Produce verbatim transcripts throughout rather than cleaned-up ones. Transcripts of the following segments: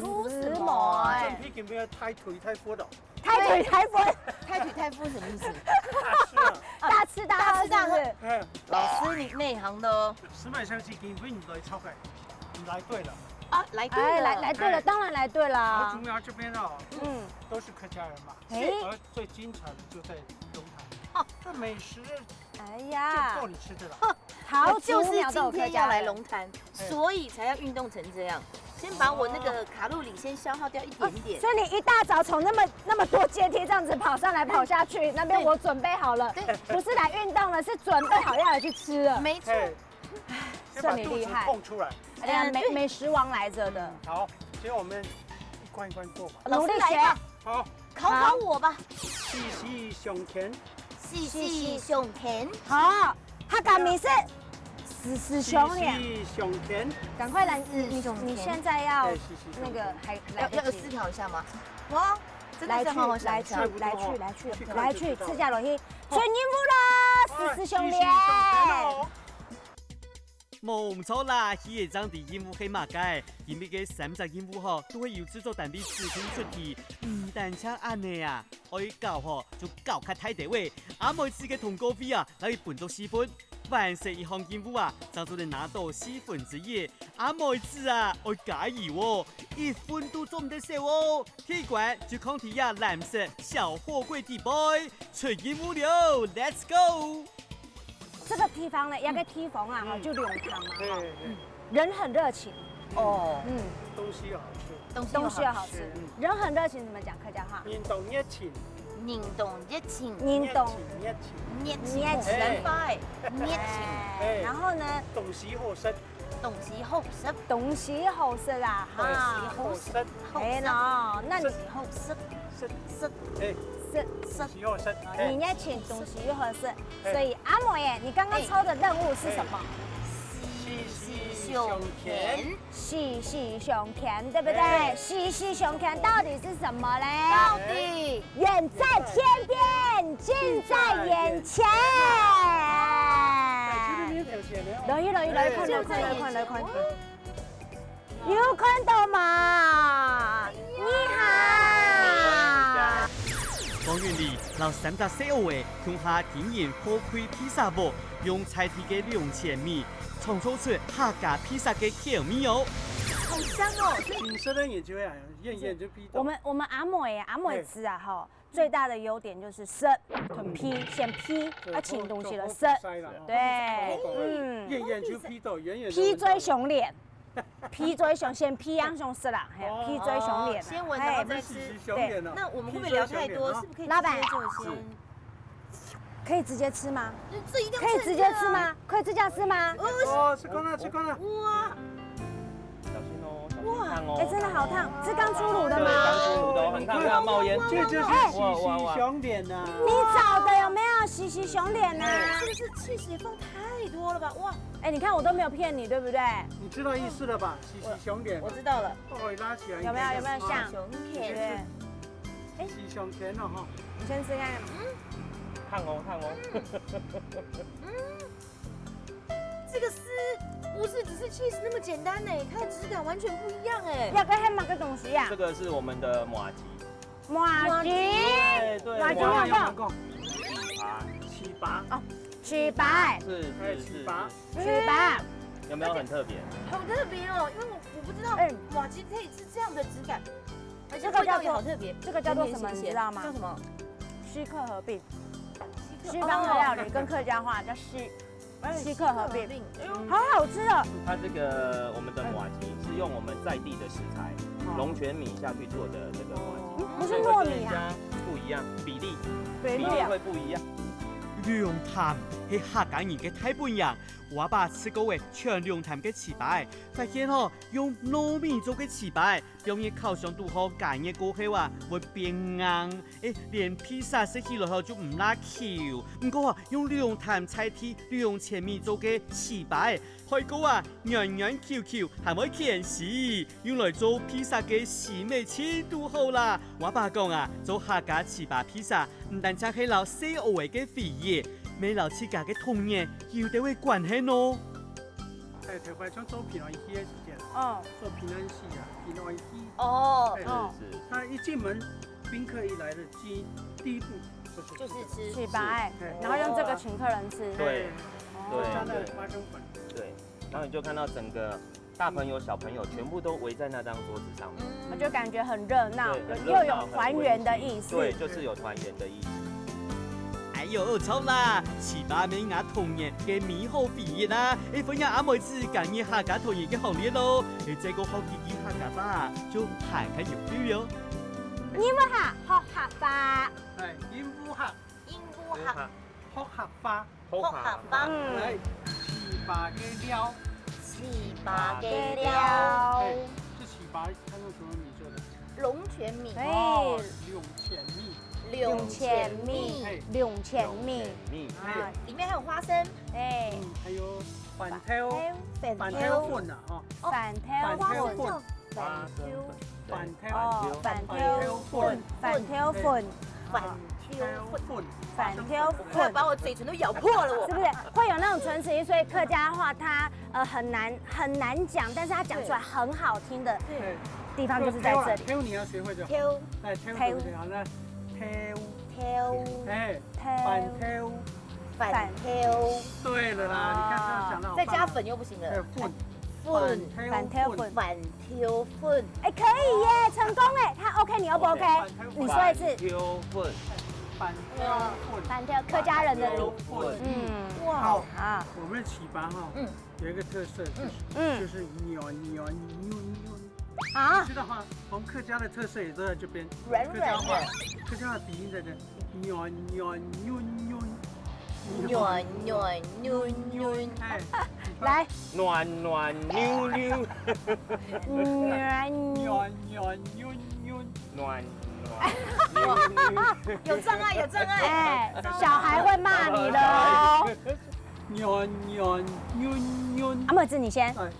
烏絲毛欸。真皮根本要抬腿抬闊的。抬腿抬闊。抬腿抬闊什麼意思？大吃啊。大吃大喝是不是？大吃大喝。哎，老師，你內行的哦。石板烧雞根本你來炒菜，你來對了。啊，來對了。哎，來，來對了，哎。当然来对啦。好，主要这边哦，嗯。都是客家人嘛，哎。而最精彩的就在龙潭。哦。这美食哎呀，就够你吃的了。好，我就是今天要来龙潭，哎。所以才要运动成这样。先把我那个卡路里先消耗掉一点点。哦，所以你一大早从那么，那么多阶梯这样子跑上来跑下去，那边我准备好了，对。不是来运动了，是准备好要来去吃了。没错。哎，先把肚子空出来。算你厉害。哎呀，嗯，美，对。美食王来着的。好，所以我们一关一关过嘛。努力学。老师来吧。好。考考我吧。好。四四相牽。四四相牽。好，客家美食，四四相牽。四四相牽。赶快来，你，你，四四相牽。你现在要哎，四四相牵。那个还来得及。要，要思考一下吗？哇，真的是好好想一下。来去，来去，来去，去看就知道了。来去，自家落去。好。出任务了，哎，四四相牵。四四相牵哦。 無毋著啦，佢也正知任務係麼个。今晡日个三隻任務吼，都係由製作單位指定出題。毋單淨恁呢啊，愛搞吼，就搞較大兜仔。阿妹子个通告費啊，來分做四份。完成一項任務啊，正做得拿到四分之一。阿妹子啊，愛加油哦，一分都做毋得少哦。第一關就囥在這藍色小貨櫃底背，出任務了，Let's go！ 这个地方呢，有个地方啊，哈，嗯。就龙潭嘛，哈，嘿，嘿，嘿。人很热情。哦。嗯。东西又好吃。东西又好吃。东西又好吃。嗯。人很热情怎么讲客家话？人當熱情。人當热情。人當熱情，热情。热情。热情。哎。热情。哎。然后呢？东西好食。东西好食。东西好食啊，哈。东西好食。好食。哎喏，那你东西好食。食。食。哎。食。食。东西好食。哎。你热情，东西又好食。 所以阿妹耶，你刚刚抽的任务是什么？四四相牽。四四相牽，对不对？哎。四四相牽到底是什么嘞？到底？远在天边，近在眼前。哎，这个没有表现的哦。来，来，来，看，来看，来看，来看。 有看到嘛？你好。方韻麗摎三隻細阿仔共下經營貨櫃披薩屋，用在地个兩千米，創造出客家披薩个口味哦。好香哦！你说的眼睛会啊，眼眼就鼻到。我们，我们阿妹耶，阿妹子啊，吼， 最大的优点就是食，同鼻，先鼻，對，啊，尋東西來食。對，嗯。遠遠就鼻到，遠遠就聞到。鼻最想念，鼻最想，先鼻樣想食啦，嘿，哦。鼻最想念啦。哦，先闻，然后再吃。嘿。鼻最想念哦。对，那我们会不会聊太多？鼻最想念哦。是不是可以直接就先？老板。是。可以直接吃吗？这一定要趁热啊。可以直接吃吗？可以直接吃吗？哦，吃光了，吃光了。哇。 小心哦，小心烫哦。哇，哎，真的好烫，是刚出炉的吗？对，刚出炉的哦，很烫，很烫，冒烟。这就是喜喜相连呐。你找的有没有喜喜相连呐？是不是气势也放太多了吧？哇，哎，你看我都没有骗你，对不对？你知道意思了吧？喜喜相连嘛。我知道了。哦，拉起来，有没有，有没有像？喜喜相连。对。哎，喜喜相连了哈。你先吃看看。烫哦，烫哦。嗯。 这个丝不是只是cheese那么简单呢，它的质感完全不一样哎。这个是什么个东西啊？这个是我们的麻糬。麻糬。对，对，麻糬有没有？糍粑，糍粑。哦，糍粑。是，是，是，是。糍粑。有没有很特别？好特别哦，因为我，我不知道，哎，麻糬可以是这样的质感，而且味道也好特别。这个叫做，这个叫做什么，你知道吗？叫什么？西客合并。西客，西方的料理跟客家话叫西 哎，西客合并，哎呦，好好吃哦。它这个，我们的麻糬是用我们在地的食材，龙泉米下去做的这个麻糬，不是糯米啊，所以会跟人家不一样，比例比例会不一样。龍潭係客家人个大本營，𠊎阿爸試過个全龍潭个糍粑，發現吼，用糯米做个糍粑，放入烤箱肚後加熱過後啊，會變硬，誒，連披薩食起來吼就毋罅Q。毋過啊，用龍潭在地龍泉米做个糍粑， 開過啊，軟軟Q Q，還會牽絲，用來做披薩个時味盡堵好啦。𠊎爸講啊，做客家糍粑披薩，毋單淨係摎細阿仔个回憶，乜摎自家个童年有兜仔關係哦。哎，頭擺像做平安喜个時間，嗯，做平安喜啊，平安喜。哦，哎，嗯，是，他一進門，賓客一來的，第第一步就是就是吃，糍粑，哎，然後用這個請客人吃。對，對，加那個花生粉。對。 然後你就看到整個大朋友、小朋友全部都圍在那張桌子上面。我就感覺很熱鬧，對，很熱鬧，又有團圓的意思。很溫馨，對，就是有團圓的意思。哎喲，著啦！糍粑乜係𠊎童年个美好回憶啊！哎，歡迎阿妹仔加入客家團圓个行列咯！哎，再過學幾句客家話，就還較有feel哦。你們好，學客話。哎，你們好，你們好，學客話。 學客話。學客話。嗯。來，糍粑个料。糍粑个料。哎，這糍粑它用什麼米做的？龍泉米。哎。哦，龍泉米。龍泉米。哎。龍泉米。米。啊，裡面還有花生。哎。嗯，還有番豆，番豆。番豆粉啊，哈。哦，番豆粉。番豆粉。番豆粉。番豆。哦，番豆粉。番豆粉。哎。番 番豆粉。番豆粉。快把我嘴唇都咬破了，我。是不是？會有那種唇齒音，所以客家話它，呃，很難，很難講，但是它講出來很好聽的地方就是在這裡。對。豆，豆你要學會就好。豆。哎，豆，豆。對不對？好，那豆。豆。哎，豆。番豆。番豆。對了啦，你看這樣講得好棒哦。再加粉又不行了。哎，粉。粉。番豆粉。番豆粉。 番豆粉。哎，可以耶，成功哎，他OK，你O不OK？OK，你說一次。番豆粉。番豆粉。番豆，客家人的，番豆粉。嗯，哇，好，好。我們的糍粑哈，嗯。有一個特色，就是，嗯。就是軟軟軟軟。啊？你知道嗎？我們客家的特色也都在這邊。軟軟的。客家話，客家話底蘊在這。 軟軟軟軟。軟軟軟軟。哎。來。軟軟軟軟。軟。軟軟軟軟。軟軟軟軟。有障礙，有障礙。哎，小孩會罵你的哦。軟軟軟軟。阿妹子，你先。哎。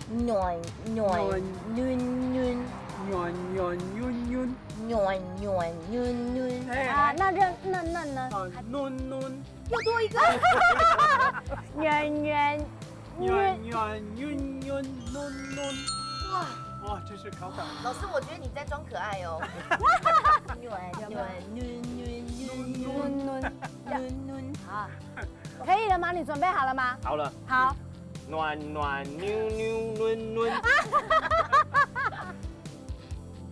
軟軟軟軟。軟軟軟軟。軟軟軟軟。哎，啊，那嫩，嫩嫩呢？啊，嫩嫩。又多一個。軟軟軟軟軟軟。哇。哇，這是考倒。老師，我覺得你在裝可愛哦。軟軟軟軟軟軟軟。軟軟。啊。 可以了嗎？你準備好了嗎？好了。好。軟軟軟軟軟軟。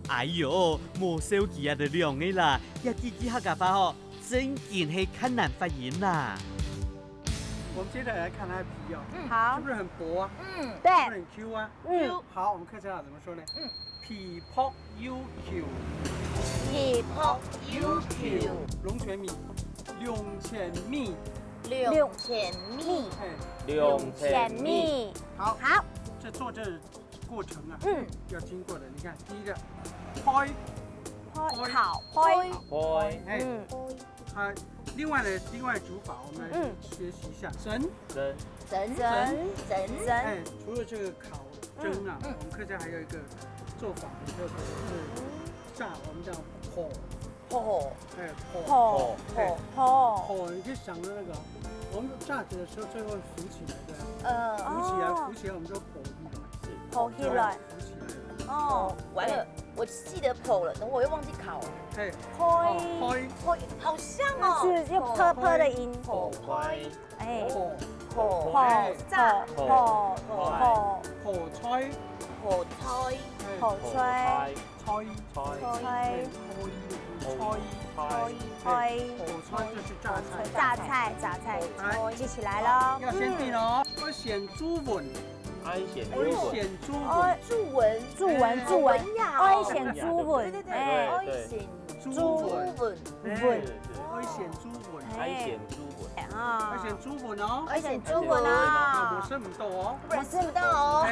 哎喲，無笑佢啊，就兩個啦，這幾句客家話吼，正經係較難發音啦。我們接下來看它的皮哦，嗯，好。是不是很薄啊？嗯，對。是不是很Q啊？嗯。好，我們客家話怎麼說呢？嗯。 皮薄又Q。皮薄又Q。龍泉米，龍泉米。龍泉米。哎。龍泉米。好，好。這做這過程啊，嗯。要經過的，你看，第一個，焙，焙，焙。烤，焙。焙。哎，嗯。它另外呢，另外煮法，我們來，嗯。學習一下。蒸。蒸。蒸。蒸。蒸。哎，除了這個烤 蒸啊，嗯。我們客家還有一個做法很特別，就是炸，我們叫烰。烰。哎，烰。烰。哎，烰。烰，你就想到那個，我們炸子的時候最後浮起來，對啊。嗯。浮起來，哦。浮起來，我們就烰起來。烰起來。浮起來了。哦。完了，我記得烰了，等會我又忘記烤了。嘿。烰。哦，烰。烰，好像哦。是，用ㄆㄆ的音。烰。烰。 哎。烰。烰。烰。炸。烰。烰。烰。烰菜。烰菜。烰菜。菜。菜。菜。菜。菜。烰菜就是榨菜。榨菜，榨菜，哎。記起來了。要先定哦，愛選豬文，哀選朱文。朱文，朱文，朱文，文雅哦。哀選朱文，對對對，哎，哀選朱文。朱文。文。哎，对，对，对。哀選朱文。哎。哀選朱文。啊。哀選朱文哦。哀選朱文啊。啊，我識毋到哦。我識毋到哦。哎。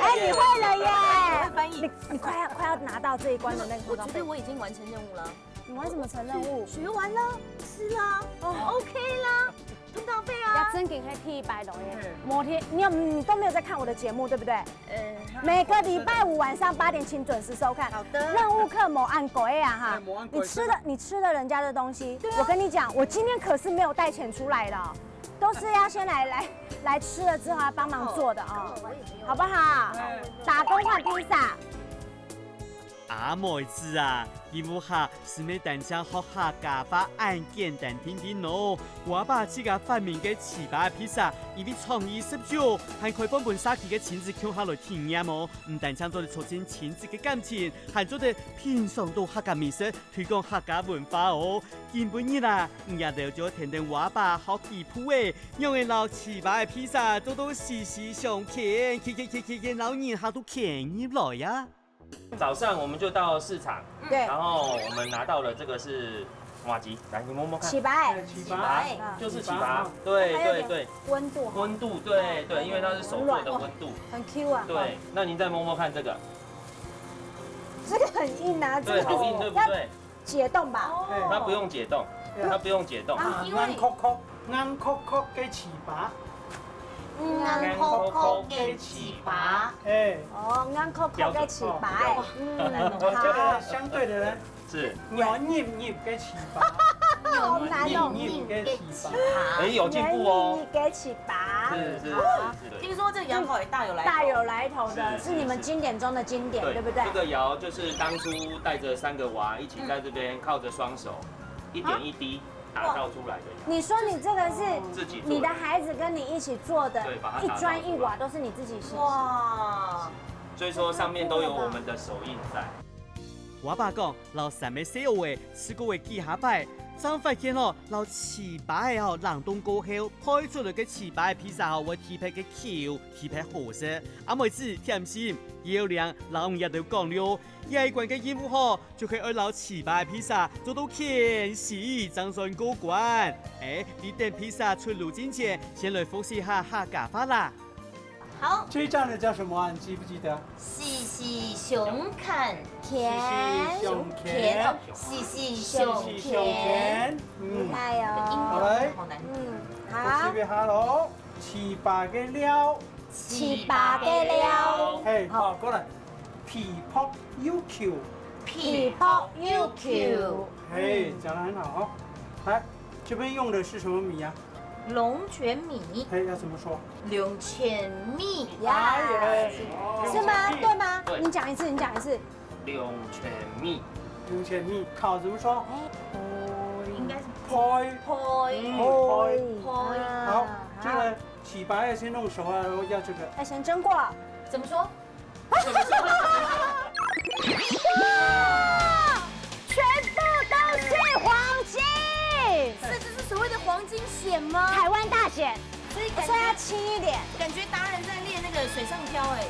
哎，你會了耶！翻譯。你，你快要，快要拿到這一關的那個。我覺得我已經完成任務了。你完什麼成任務？學完了，吃了，哦。OK 啦。 通告費啊。要正經係第一擺來耶。嗯。無聽，你有，你都沒有在看我的節目，對不對？呃，每個禮拜五晚上八點，請準時收看。好的。任務課無恁過啊哈。哎，無恁過。你吃的，你吃了人家的東西，對啊。我跟你講，我今天可是沒有帶錢出來的哦，都是要先來，來，來吃了之後要幫忙做的哦，哦，我也沒有。好不好？哎。打工換披薩。 阿妹子啊，今下係毋係單淨學客家話恁簡單定定哦。我爸自家發明个糍粑个披薩，因為創意十足，還開放分社區个親子共下來體驗哦。毋單淨做得促進親子个感情，還做得品嚐到客家美食，推廣客家文化哦。今晡日啊，你也兜就跈等我爸學幾步仔，仰仔摎糍粑个披薩做到時時上圈，圈圈圈圈圈，摎人客都圈入來啊！ 早上我們就到市場，對。然後我們拿到了這個是麻糬，來，你摸摸看。糍粑。哎，糍糍。糍粑，嗯。就是糍糍，糍粑。對，還有點對，對。溫度哈。溫度，對，對，因為它是手做的溫度。很軟。很Q啊。對，那您再摸摸看這個。這個很硬啊，對，這個好硬，對不對？要解凍吧？哦。它不用解凍，對。它不用解凍。啊，硬硬欸。硬殼殼。 硬殼殼个糍粑。硬殼殼个糍粑。哎。哦，硬殼殼个糍粑。標準。嗯，好。這個相對的呢？是。軟綿綿个糍粑。好難哦。軟綿綿个糍粑。哎，有進步哦。軟綿綿个糍粑。是，是，是，好。是，是。聽說這个窯也大有來頭。大有來頭的，是，是，是你們經典中的經典，是。對，對不對？這個窯就是當初帶著三個娃一起在這邊靠著雙手，一點一滴 打造出來的窯。你說你這個是自己做的。你的孩子跟你一起做的，對，把它打造出來。一磚一瓦都是你自己親手。哇。所以說上面都有我們的手印在。我爸講，摎三個細孲仔試過个幾下擺，正發現哦，摎糍粑仔哦冷凍過後，配出來个糍粑个披薩哦，會特別个Q，特別好食。阿妹子甜心，又靚，摎你兜講了，這一關个任務吼， 就係愛摎糍粑个披薩做到圈死正算過關。哎，在等披薩出爐進前，先來複習下客家話啦。好。這一站的叫什麼啊？你記不記得？時時相圈。圈。時時相圈。圈，哦，時時相圈。時時相圈。嗯。厲害哦。好，來。好難。嗯，好。複習一下咯。糍粑个料。糍粑个料。嘿，好。好，過來。 皮薄又Q。皮薄又Q。嘿，講得很好哦。來，這邊用的是什麼米呀？龍泉米。嘿，要怎麼說？龍泉米。呀，哎，哎，是嗎？對嗎？對。你講一次，你講一次。龍泉米。龍泉米，好，怎麼說？哎，應該是胚。胚。嗯，胚。胚。啊，好，這個糍粑要先弄熟啊，然後要這個。要先蒸過。怎麼說？ 哇！全部都是黃金！是，這是所謂的黃金筅嗎？台灣大筅，所以感覺，所以要輕一點。感覺達人在練那個水上漂欸，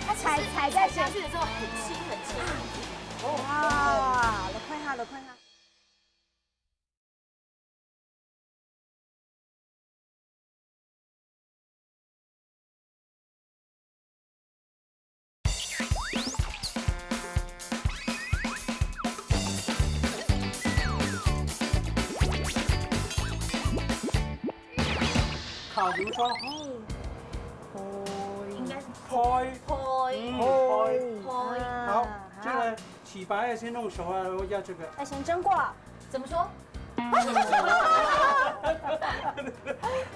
他其實踩，踩在筅，踩下去的時候很輕很輕。哇，來看一下，來看一下。 好，比如說，應該是胚。胚。嗯，胚。胚。好，啊，這個糍粑要先弄熟啊，然後要這個。要先蒸過。怎麼說？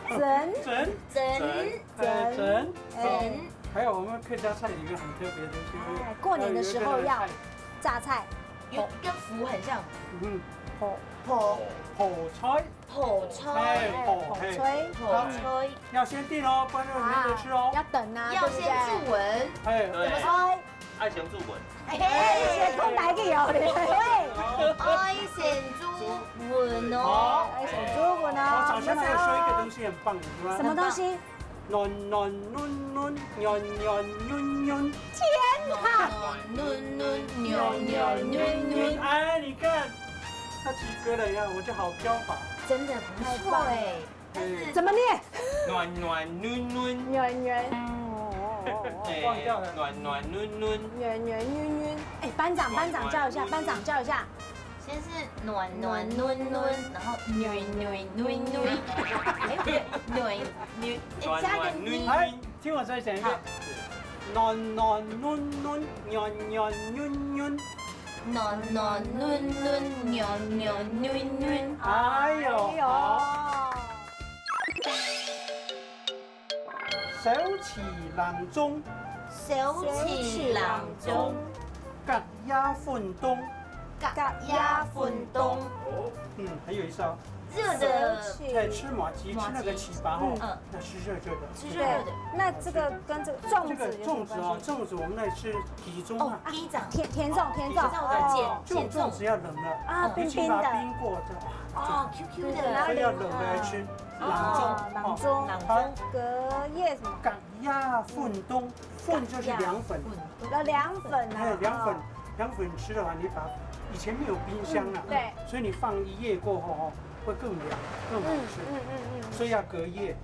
蒸。蒸。蒸。蒸。哎，蒸。哎。還有我們客家菜裡面很特別的東西，哎，過年的時候要，呃，有一個菜。榨菜。有，跟福很像。嗯。泡。泡。泡菜。 泡菜。哎，泡，泡菜。泡菜。好，要先訂哦，不然就沒得吃哦。啊，要等啊，要先注文。對不對？哎。怎麼說？愛先注文。哎，先空白个哦，對。愛先注文哦。好。愛先注文哦。我早上還有說一個東西很棒，你知道嗎？什麼東西？暖暖嫩嫩，软软软软。天哪！暖暖嫩嫩，软软软软。哎，你看，他及格了呀，我就好标法。真的不错哎。对，怎么念？暖暖嫩嫩，圆圆哎，暖暖嫩嫩，圆圆圆圆。哎，班长，班长教一下，班长教一下。先是暖暖嫩嫩，然后软软软软，哎，不对，软软，哎，加个暖呢，哎，听我再讲一遍好，暖暖嫩嫩，软软软软。暖暖嫩嫩，软软软软。哎呦，哎呦好。手起冷中，手起冷中，隔夜煨冬。隔夜煨冬，嗯，很有意思哦。热的在吃麻糬，吃那个糍粑哦，嗯那是热热的。是热热的。那这个跟这个粽这个子有什么粽子哦关，系？粽子我们那是皮粽哦啊，，皮粽，甜甜粽，甜粽。皮粽的哦剪剪粽，这种粽子要冷了，啊，尤其把冰冰的。冰过的，哦，Q Q 对的，所以要冷的来吃，冷粽啊，冷哦。粽。好，隔夜什么？隔夜煨冬，煨就是凉粉，要凉粉啊。哎，凉粉，凉粉吃的话，你把以前没有冰箱了，对。所以你放一夜过后哦，会更凉，更好嗯吃。嗯嗯嗯。所以要隔夜，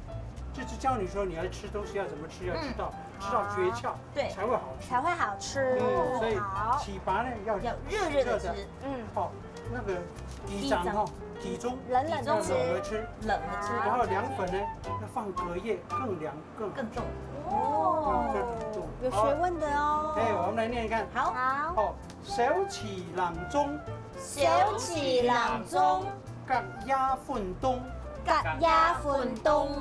就是教你说你要吃东西要怎么吃，要知道知道诀窍，对才会好吃。才会好吃。嗯，所以好。糍粑呢要要热热的吃，嗯。哦，那个皮粽哈，皮粽冷冷的吃。冷了吃，冷的吃，然后凉粉呢要放隔夜，更凉更好吃。更重。哦，这哦，很重有学问的哦。哎，我们来念一看。好，好，哦，手起冷中，手起冷中，隔夜煨冬。隔夜煨冬。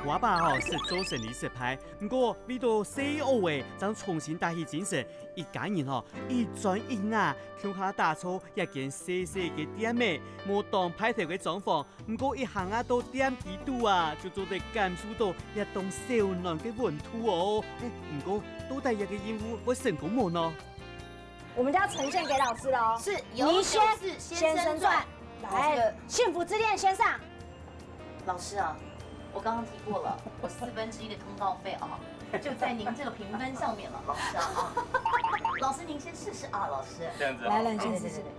我爸吼是做生理失敗，毋過為到細阿仔，正重新打起精神。一家人吼，一磚一瓦，共下打造一間細細个店仔，無當派頭个裝潢，毋過一行啊到店底肚啊，就做得感受到這當燒暖个溫度哦。哎，毋過到底這个任務會成功無呢？我们就要呈现给老师了哦。是你先，先先生传，来，哦这个幸福之恋先上。老师啊，我刚刚提过了，我四分之一的通告费啊，就在您这个评分上面了，老师啊。老师您先试试啊，老师。这样子来，来，对先试试对对对。对。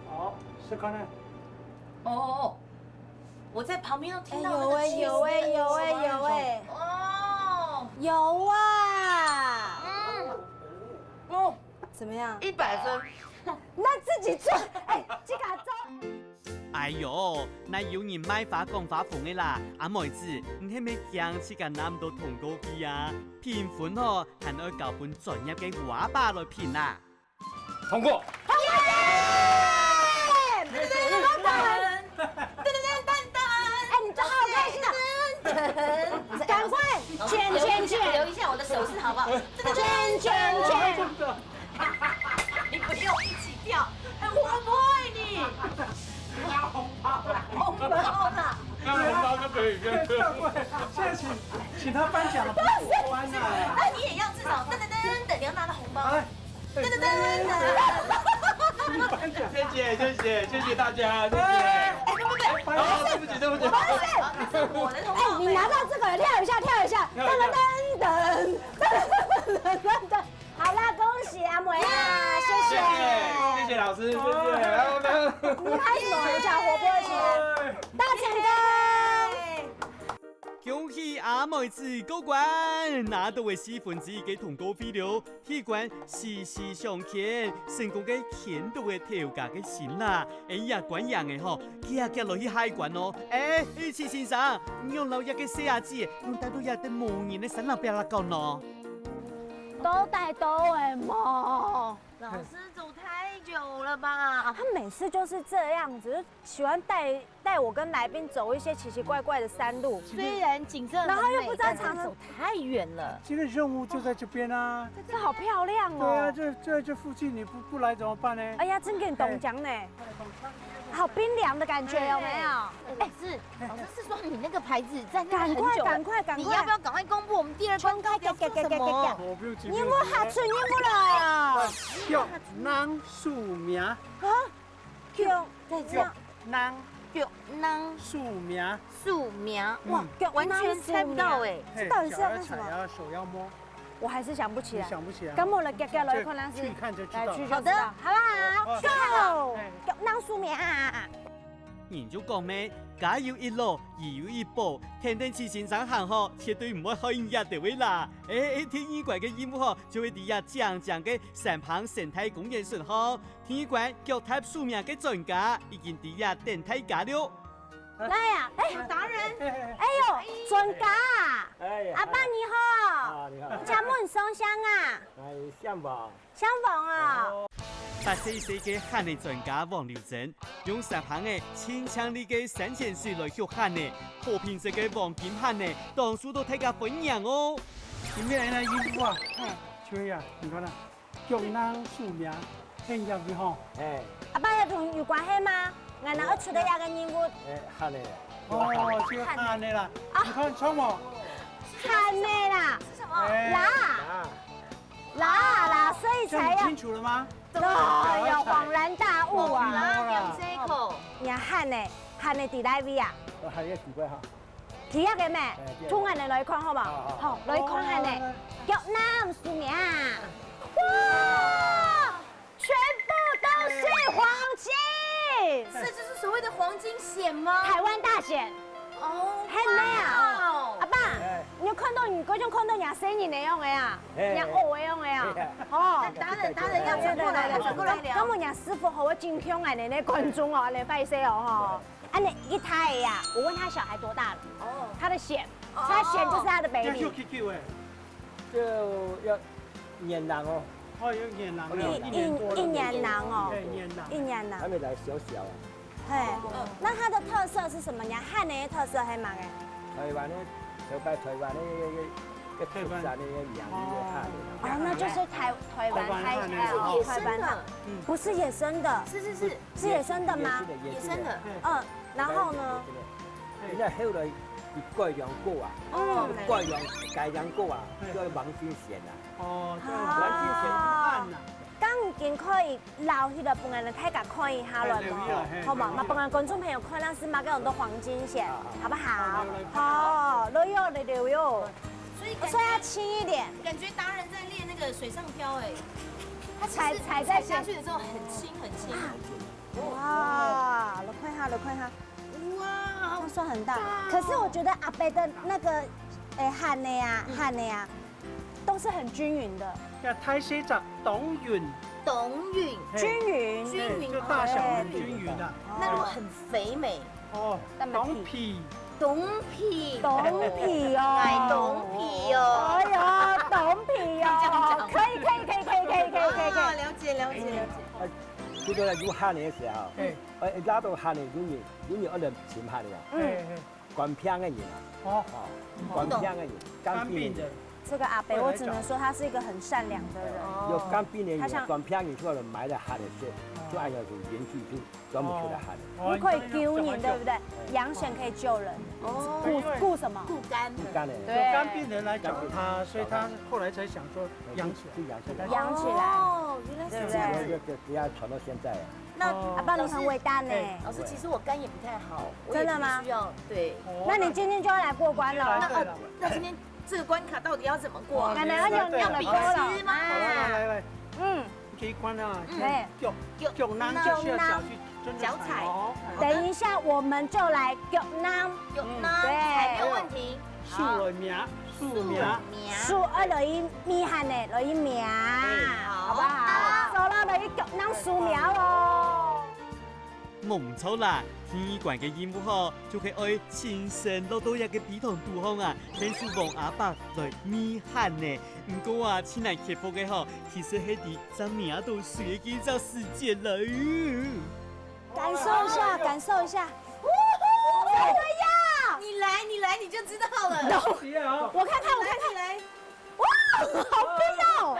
好，试看看。哦，我在旁边都哎，听到那个有哎，有哎，有哎，有哎，哦，有啊。嗯，哦，怎么样？一百分。那自己做，哎，自家做。哎喲，哪有人賣花講花紅个啦？阿妹子，你係毋係驚自家拿毋到通告費啊？評分吼，還愛交分專業个花爸來評啊！通過。哎，你都好开心啊！赶快，剪剪剪，留一下，我的手势好不好？剪剪剪。你不用一起跳，哎，我不爱你。拿红包啦，红包啦。拿红包就可以。现在请请他颁奖了，不是我颁的。那你也要至少噔噔噔噔，你要拿到红包。来，噔噔噔噔。请你颁奖。谢谢谢谢谢谢大家，谢谢。哎，不不不，好，对不起对不起。不是，那是我的红哎，包。你拿到这个跳一下，跳一下，噔噔噔噔噔噔噔噔。好啦，恭喜阿妹啊，谢谢谢谢谢老师，谢谢。来，我们你拍什么？小活泼起来，大成功。恭喜阿妹子過關，拿到个四分之一个通告費了，這關四四相牽，成功个牽到个頭家个心啦。哎呀，關贏个吼，遽遽落去下關哦。哎，玉琪先生，你用老爺个細阿姊，用帶到這兜無人个山林壁來搞喏。都带到哎嘛。老师走太久了吧？他每次就是这样子，就喜欢带带我跟来宾走一些奇奇怪怪的山路，虽然景色很美，然后又不知道长城但是走太远了。这个任务就在这边啊。这好漂亮对啊，哦！这这这附近你不不来怎么办呢？哎呀，真给你懂讲呢，好冰凉的感觉有没有？哎，是，老师是说你那个牌子在那赶快很久了，赶快赶快！你要不要赶快公布我们第二关到底要做什么？我不用急，任务下出任务了，叫人署名，叫再叫人腳蹜樹苗。樹苗，嗯。哇，腳蹜樹苗。完全猜不到欸。嘿，這到底是要幹什麼？腳要踩啊，手要摸。我還是想不起來。你想不起來？那我來夾夾來看，但是去看就知道了。來去就知道。好的。好不好？好。Go！哎。腳蹜樹苗。人就講咩，家有一老，如有一寶，跈等徐先生行吼，絕對毋會害人家个啦。欸，欸，第二關个任務吼，就係在這靚靚个三坑生態公園脣吼。 第一關腳踏樹苗个專家已經在這等大家了。來啊，欸，達人，哎喲，專家啊，哎呀，阿伯你好，啊，你好。請問你啥名啊？哎，姓王。姓王啊。哦。八十一歲个蜆仔專家王流珍，用三坑仔清淨个山泉水來畜蜆仔，好品質个黃金蜆仔，當受到大家歡迎哦。今天來任務啊，嘿。秋月啊，你看啊， 腳蹜樹苗，很有意思吼。哎。阿伯，這同你有關係嗎？𠊎哪會出到這個任務？哎，蜆仔。哦，就蜆仔啦。啊。你看，像無？蜆仔啦。是什麼？哎。啦。啦。啦啦，所以才要。這樣你清楚了嗎？哎喲，恍然大悟啊。哇，你有這一口。你看蜆仔，蜆仔在哪位啊？哦，還有幾塊哈。 佢這個咩？哎，對。同𠊎等來看好無？好，好。好，來看下呢。哦，來，來，來。腳蹜樹苗。哇！全部都是黃金！這就是所謂的黃金蜆嗎？台灣大蜆。哦，很美啊。哇哦。阿爸，哎。你有看到你，好像看到人家生人个樣个啊，哎，人家學个樣个啊。哎。哦。達人，達人要轉過來了，轉過來了。那麼人家師傅好會敬重𠊎等个觀眾哦，恁樣拜託哦，吼。 恁樣一大个啊，我問他小孩多大了，哦。他的蜆，哦。他的蜆就是他的baby。要求幾久欸？就要年零哦。哦，要年零了，一，一年多了。一，一年零哦。哎，年零。一年零。還沒來小小啊。嘿，嗯。那它的特色是什麼呀？蜆仔个特色係麼个？台灣个，就擺台灣个，个，个，个特產个名，个蜆仔。哦，那就是台，台灣海，台灣蜆仔。哦，台灣蜆仔。嗯。不是野生的。是，是，是。 是野生的嗎？野生的，野生的。野生的。嗯，然後呢？現在後來佢改良過啊，哦，改良，改良過啊，嘿。叫黃金蜆啊。哦，叫黃金蜆。啊。恁樣啊。剛已經可以撈起來，分𠊎等大家看一下了嘛，哎，留意了，嘿，好嘛？留意了。嘛，分𠊎等觀眾朋友看，那是麼个叫做黃金蜆，啊，啊。好不好？好，來，來，來。好，留意哦，留意哦。所以感覺，所以要輕一點。感覺達人在練那個水上漂欸，他其實踩，踩在水，踩下去的時候很輕很輕。啊。 哇，來看一下，來看一下。哇，這樣算很大。好大哦。可是我覺得阿伯的那個，欸，蜆仔啊，嗯。蜆仔啊，都是很均勻的。這大細隻當勻。當勻。嘿。均勻。均勻，嘿，就大小很均勻的。哦。那如果很肥美？哦，當肥。當肥。當肥哦。哎，當肥哦。哎喲，當肥哦。這樣講。可以，可以，可以。哦，了解，了解，了解。哎， 這個有蜆仔个時候，嘿。呃，拉到蜆仔，有人，有人愛來尋蜆仔啊。嗯。嘿，嘿。官兵个人啊。哦。哦，官兵个人，官兵个人。官兵的。這個阿伯，我只能說他是一個很善良的人。哦。有官兵个人，他像官兵个人出來買了蜆仔，就，哦。就恁樣就連續就專門出來蜆仔。哦。你可以救人，對不對？哎。養蜆可以救人。哦。顧，顧什麼？顧肝。顧肝的。對。有官兵人來找他，所以他後來才想說養起來。就養起來。養起來。哦，原來是這樣子。對不對？這，這，這要傳到現在啊。 那，哦。阿爸，你很偉大呢。哎，老師，其實我肝也不太好，我也真的嗎？必須要，對。哦。那你今天就要來過關了。那，呃，那今天這個關卡到底要怎麼過？哦，來，來，來，來，來，來。要比吃嗎？好，來，來，來，來。嗯。這一關啊，嗯。哎。腳，腳，腳蹜就是要腳去真的踩哦。腳踩。等一下我們就來腳蹜。腳蹜，嗯。對。踩沒有問題。 樹仔名，樹名。樹愛來一搣蜆仔，來一搣，哎，好。好不好？好。走了，來一腳蹜樹苗哦。無錯啦，第二關个任務吼，就係愛親身落到這个陂塘肚項啊，𢯭手幫阿伯來搣蜆仔。毋過啊，盡難克服个吼，其實係在正摸到水个該隻時節來。 感受一下，感受一下。怎麼樣？你來，你來，你就知道了。我看看，我看看。來，你來。哇，好冰哦！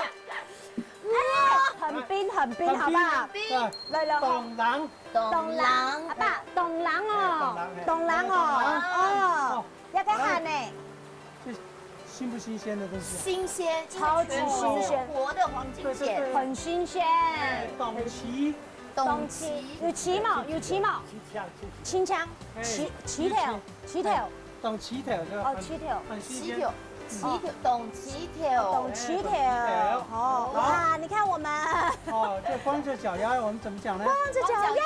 哎，很冰，很冰，好不好？很冰。來了，當冷。當冷。阿爸，當冷哦，哎，當冷，哎，當冷哦。當冷。哦，這个蜆仔。 這新不新鮮的東西啊？新鮮，超級新鮮。因為全部是活的黃金蜆。對，對，對。很新鮮。哎，當時當市，有市無？有市無？清腔，清腔。市，市頭，市頭。當市頭就很，哦，市頭。很新鮮。市頭，市頭，當市頭。當市頭。哎，當市頭。哦，好。哇，你看我們。哦，這光著腳丫，我們怎麼講呢？光著腳丫。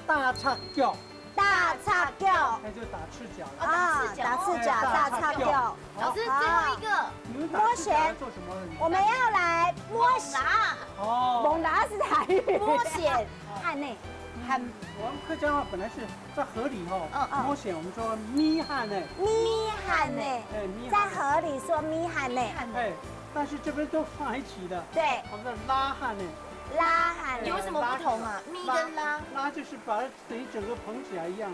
大赤腳。大赤腳。哎，就打赤腳。啊，打赤腳，哎，大赤腳。大赤腳。 老師，最後一個。你們打赤腳要做什麼呢？摸蜊。我們要來摸蜊。蜊仔。哦。蜊仔是台語。摸蜊。蜆仔，蜆。我們客家話本來是在河裡吼，嗯，嗯。摸蜊，我們說搣蜆仔。搣蜆仔。哎，搣蜆仔。在河裡說搣蜆仔。哎，但是這邊都放一起的。對。我們叫拉蜆仔。拉蜆仔。有什麼不同啊？哎，搣跟拉。拉，拉就是把它等於整個捧起來一樣啊。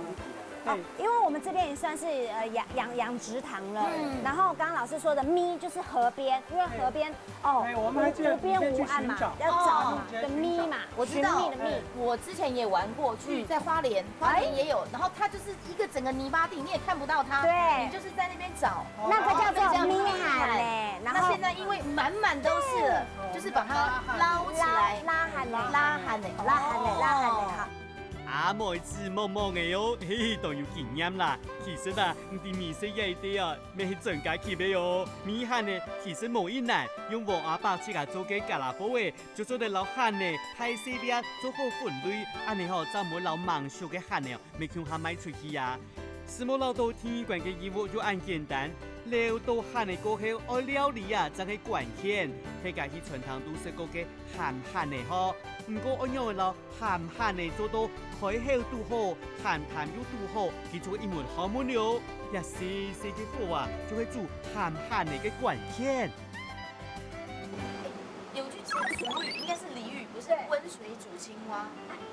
哦，哎。因為我們這邊也算是，呃，養，養，養殖場了。嗯。然後剛剛老師說的搣就是河邊，因為河邊，哎。哦，哎，我們還記得無，無邊無岸嘛，以前去尋找。要找嘛，哦。的搣嘛，我知道，尋覓的覓。哎。我之前也玩過，去，嗯。在花蓮，花蓮也有，哎。然後它就是一個整個泥巴地，你也看不到它，對。你就是在那邊找。那個叫做搣蜆仔，哦。然後那現在因為滿滿都是了，對。就是把它撈起來。拉，拉蜆仔。拉蜆仔。拉蜆仔，拉蜆仔，哦。好。 阿妹子摸摸仔哦，嘿嘿，當有經驗啦。其實啊，毋知美食這一塊啊，乜係專家級个哦。搣蜆仔其實無幾難，用黃阿伯自家做个家家伙仔，就做得摎蜆仔、大細粒做好分類，恁仔吼，正毋會摎吂熟个蜆仔乜共下賣出去啊。思慕恅著第二關个任務就恁簡單，撈著蜆仔過後愛料理啊，正係關鍵。大家去餐廳都食過个鹹蜆仔吼，毋過愛仰仔摎 鹹蜆仔做到開口堵好，鹹淡又堵好，佢就係一門學問了。這細細个火啊，就係煮鹹蜆仔个關鍵。有句成語，應該是俚語，不是溫水煮青蛙。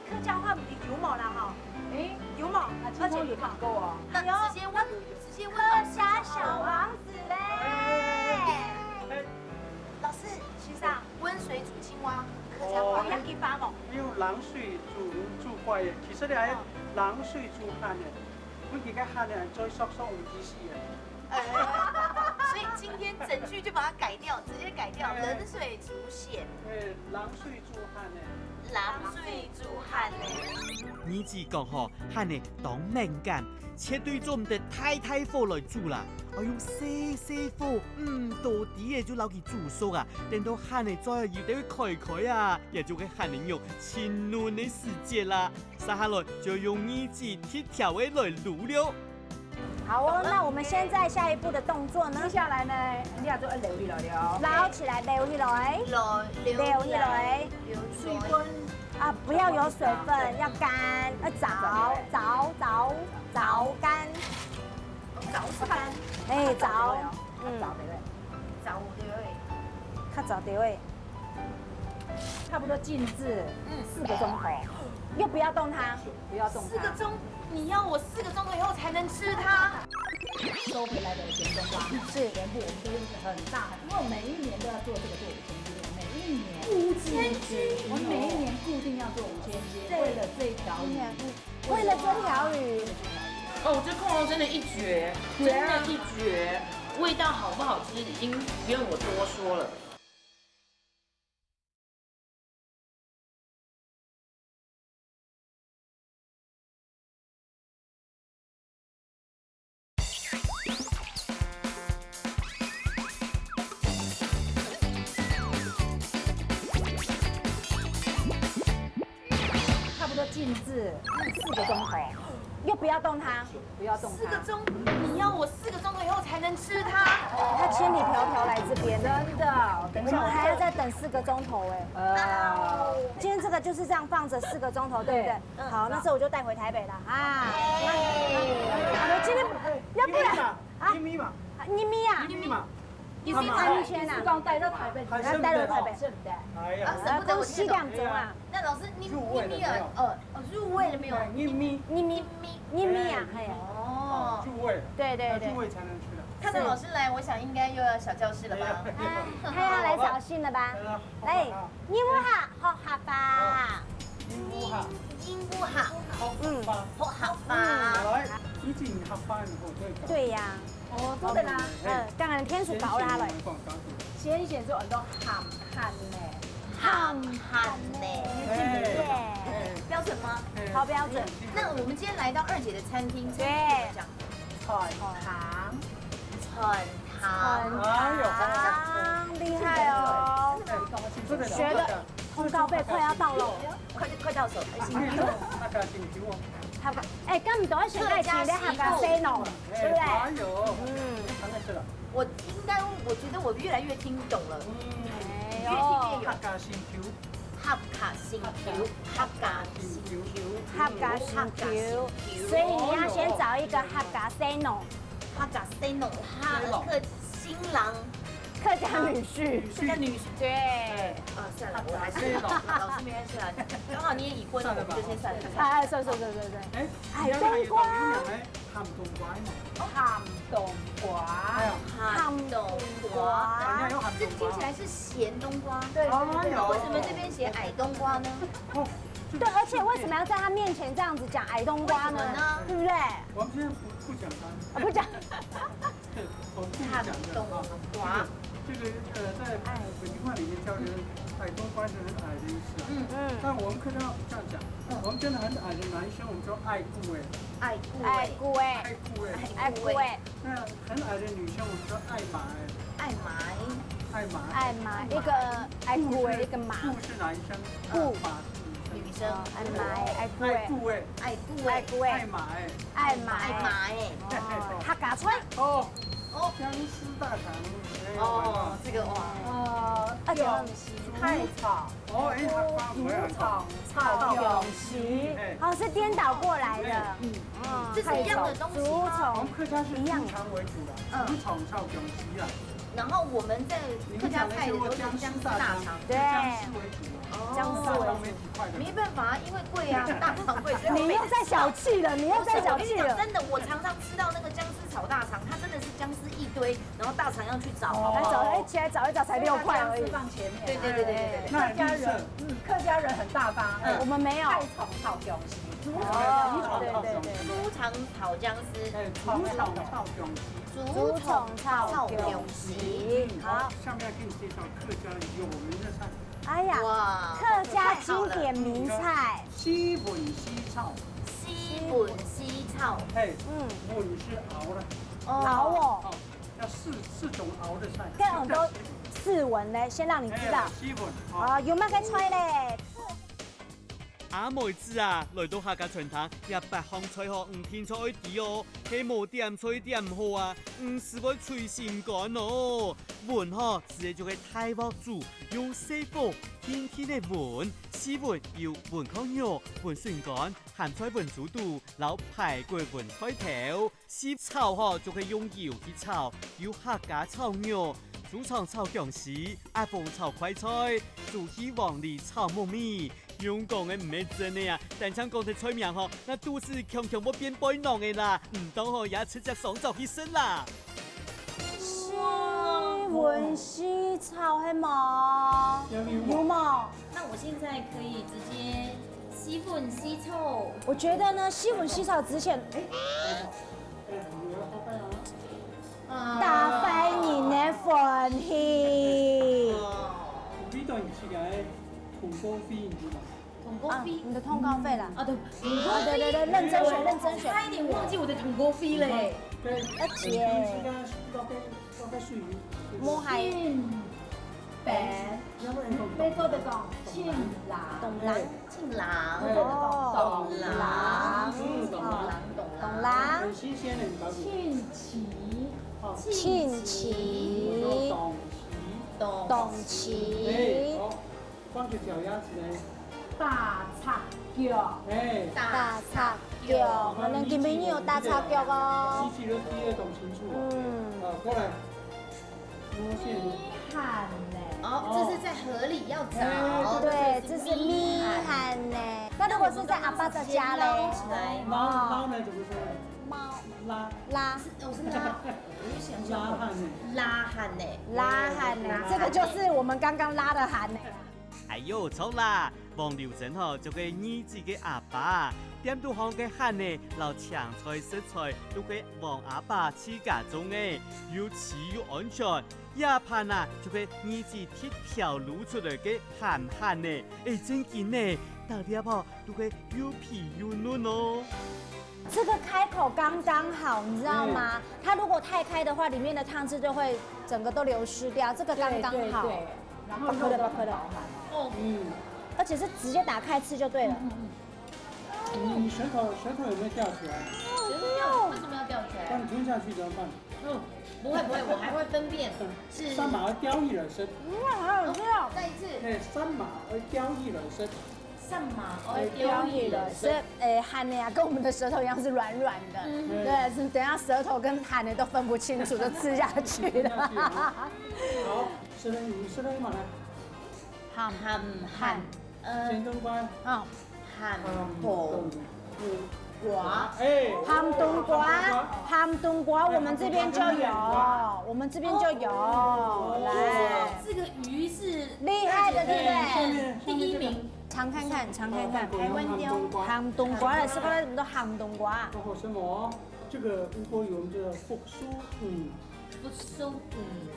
客家話毋係有無啦吼？誒，有無？啊，青蛙有聽過哦。那直接問，直接問老師好了。客家小王子嘞。哎，哎，老師，先生， 溫水煮青蛙，客家話。哦，有幾番無？用冷水煮，煮過个。其實呢，哦。冷水煮蜆仔，分佢个蜆仔再縮縮有意思个。哎，所以今天整句就把它改掉，直接改掉，哎。冷水煮蜆。哎，冷水煮蜆仔。冷水煮蜆仔。你只講吼，蜆仔當敏感，絕對做毋得大大火來煮啦，愛用細細火，嗯，多啲仔就摎佢煮熟啊。 等到蜆仔嘴仔有兜開開啊，也就係蜆仔肉盡嫩个時節啦。接下來就用耳仔直挑仔來擼了。好哦，那我們現在下一步的動作呢？接下來呢，你也做愛撈起來了。撈起來，撈起來。撈，撈起來。撈起來。水分。啊，不要有水分，要乾，要燥，燥，燥，燥乾。燥是乾。哎，燥，嗯。燥對不對？燥對不對？較燥對不對？ 差不多靜置，嗯。四個鐘頭。又不要動它。不要動它。四個鐘，你要我四個鐘頭以後才能吃它？收回來的鹹冬瓜，是。全部我們都用很大，因為我每一年都要做這個做五千斤，每一年。五千斤？我每一年固定要做五千斤，對。為了這條魚。為了這條魚。哦，這焢肉真的一絕，絕啊。真的一絕，味道好不好吃已經不用我多說了。 差不多靜置四個鐘頭，又不要動它。 不要動它。四個鐘，你要我四個鐘頭以後才能吃它？它千里迢迢來這邊呢。真的，等一下我們還要再等四個鐘頭哎。呃，今天這個就是這樣放著四個鐘頭，對不對？對。嗯，好，那這我就帶回台北了啊。那，那，那今天要不然啊，一米嘛，一米啊，一米嘛。 你是，你是講帶到台北，你要帶到台北。哎呀，啊，捨不得，我聽得懂。啊，講四點鐘啊。那老師，你，入味了沒有？你沒有，呃，哦，入味了沒有？入味。入味，入味啊，嘿。哦。入味。對，對，對。要入味才能吃的。看到老師來，我想應該又要小教室了吧？哎，他要來掃興了吧？來，你好。 你好，學客話。你好。你好。學客話。嗯。學客話。來，以前客話你好，對吧？對呀。哦，做得啦。嗯，當然天數高啦，來。先前就很多鹹蜆呢。鹹鹹鹹呢。哎，哎，標準嗎？哎，好標準。那我們今天來到二姐的餐廳，餐廳怎麼講？菜湯。菜湯。哎呦，好。厲害哦。真的嗎？學的通告費快要到了。快，快到手，哎，辛苦。那個辛苦哦。好吧，哎，剛剛都在想在一起的客家生哦，對不對？哎呦，嗯，看得出來。我應該，我覺得我越來越聽懂了。嗯，哎呦，越聽越有。客家辛苦。客家辛苦，客家辛苦，客家辛苦。所以你要先找一個客家生哦。客家生哦，客，客新郎。客家女婿。客家女婿，對。啊，算了，我還是，老師沒關係啦，剛好你也已婚了，我們就先算了。哎，算算算算算。哎，矮冬瓜。 鹹冬瓜嘛。鹹冬瓜。哎呀，鹹冬瓜。哎呀，有鹹冬瓜。這聽起來是鹹冬瓜。對，哎呦。為什麼這邊寫矮冬瓜呢？哦，對，而且為什麼要在他面前這樣子講矮冬瓜呢？為什麼呢？對不對？我們今天不，不講他。啊，不講。對，我們不講的啊。鹹冬瓜。這個，這個，呃，在北京話裡面叫人矮冬瓜，是很矮的意思啊。嗯。嗯。但我們客家話這樣講，我們真的很矮的男生，我們說矮牯欸。矮牯欸。矮牯欸。矮牯欸。矮牯欸。那很矮的女生，我們說矮嫲欸。矮嫲。矮嫲。矮嫲，一個矮牯欸，一個嫲。牯是男生，牯。啊，嫲是女生。女生。哦，矮嫲欸，矮牯欸。矮牯欸。矮牯欸。矮牯欸。矮嫲欸。矮嫲欸。矮嫲欸。哦，客家菜。哦。哦。薑絲大腸。哎，哦，完了。這個哇。哦，而且很，太吵。 哦，哎，它發出來很大。竹蟲炒薑絲。哎。哦，是顛倒過來的。哎，嗯。嗯，這是一樣的東西嗎？竹蟲。我們客家是豬腸為主的，嗯。竹蟲炒薑絲啊。然後我們在客家菜的時候是薑絲大腸。你們講的是薑絲大腸，對。薑絲為主啊。哦。薑絲為主。大腸沒幾塊的。沒辦法，因為貴啊，大腸貴，所以我每次吃到，你又在小氣了，你又在小氣了。不是，我跟你講，真的，我常常吃到那個薑絲炒大腸，它真的是薑絲一堆， 然後大腸要去找，好不好？來找，哎，起來找一找，才六塊而已。所以他薑絲放前面啊。對，對，對。那很綠色。客家人，嗯，客家人很大方。嗯。我們沒有。菜蟲炒薑絲，竹蟲，哦，竹蟲炒薑絲。對，對，對。竹腸炒薑絲。哎，竹蟲炒薑絲。竹蟲炒薑絲。竹蟲炒薑絲。嗯，好。好，下面要給你介紹客家有名的菜。哎呀，哇，客家經典名菜。西文西炒。西文西炒。嘿，嗯。文是熬了。哦。熬哦。哦。 要四，四種熬的菜。該有很多四文呢，先讓你知道。哎，四文，好。哦，有麼个菜咧？阿妹子啊，來到客家餐廳，這八項菜吼，毋定著愛知哦，係無點菜點毋好啊，毋係會捶心肝哦。文吼，係一種个大鑊煮，用細火定定个文，四文有文爌肉、文筍乾、鹹菜文豬肚，摎排骨文菜頭。 西炒吼，就係用油去炒，有客家炒肉、豬腸炒薑絲、鴨紅炒快菜、豬肺黃梨炒木耳。用講个毋係真个啊，單淨講忒菜名吼，該肚屎強強會變背囊个啦，毋當吼也直接上灶去食啦。西文西炒係無？有無？有無？那我現在可以直接西文西炒。我覺得呢，西文西炒之前，哎， 打敗人个歡喜。哦。你當然自家个通告費，你知道嗎？通告費？啊，你的通告費啦。啊，對。啊，對，對，對，認真選，認真選。差一點忘記我的通告費嘞。對。而且，你自家，自家，自家屬於，無害。 美國的講，慶郎。懂郎。慶郎。哦，懂郎。懂郎。懂郎。懂郎。很新鮮的，你搞懂。慶期。哦。慶期。我說懂期。懂期。哎，好，放隻腳丫子來。大赤腳。哎。大赤腳，可能今晡日有大赤腳哦。機器人第二懂清楚。嗯。啊，過來。 哦，這是在河裡要找。哎，對，這是米蜆呢。那如果是在阿爸的家嘞？撈起來。撈，撈呢，怎麼說呢？撈。拉。拉。哦，是拉。我就想說，拉蜆呢。拉蜆呢。拉蜆呢，這個就是我們剛剛拉的蜆呢。哎喲，著啦！ 黃柳珍吼，就係義子个阿爸，店肚項个蜆仔摎青菜、色菜都係黃阿爸自家種个，又萋又安全，這盤啊，就係你自己特調滷出來个鹹鹹呢，欸，正經呢，逐粒哦，都係又肥又嫩哦。這個開口剛剛好，你知道嗎？嗯。它如果太開的話，裡面的湯汁就會整個都流失掉，這個剛剛好。對，對，對。然後肉都很飽滿。哦。嗯。而且是直接打開吃就對了。嗯，嗯，嗯。你，你舌頭，舌頭有沒有吊起來？舌頭吊，為什麼要吊起來？不然吞下去怎麼辦？嗯，不會，不會，我還會分辨是。三馬愛吊起來食。嗯，好好吃哦。再一次。欸，三馬愛吊起來食。三馬愛吊起來食。欸，鹹个啊，跟我們的舌頭一樣是軟軟的。嗯。對，是等一下舌頭跟鹹的都分不清楚，就吃下去了。吃下去啊。好，食了，你食了嘛，來。鹹，鹹，鹹。呃，鹹冬瓜。嗯。鹹冬瓜。欸。鹹冬瓜，鹹冬瓜，我們這邊就有，我們這邊就有。哦。來。這個魚是厲害的，對不對？上面，上面這個。第一名。嚐看看，嚐看看。台灣鯛。鹹冬瓜咧，係講什麼鹹冬瓜？哦，什麼？這個吳郭魚，我們叫福壽魚。 福壽魚。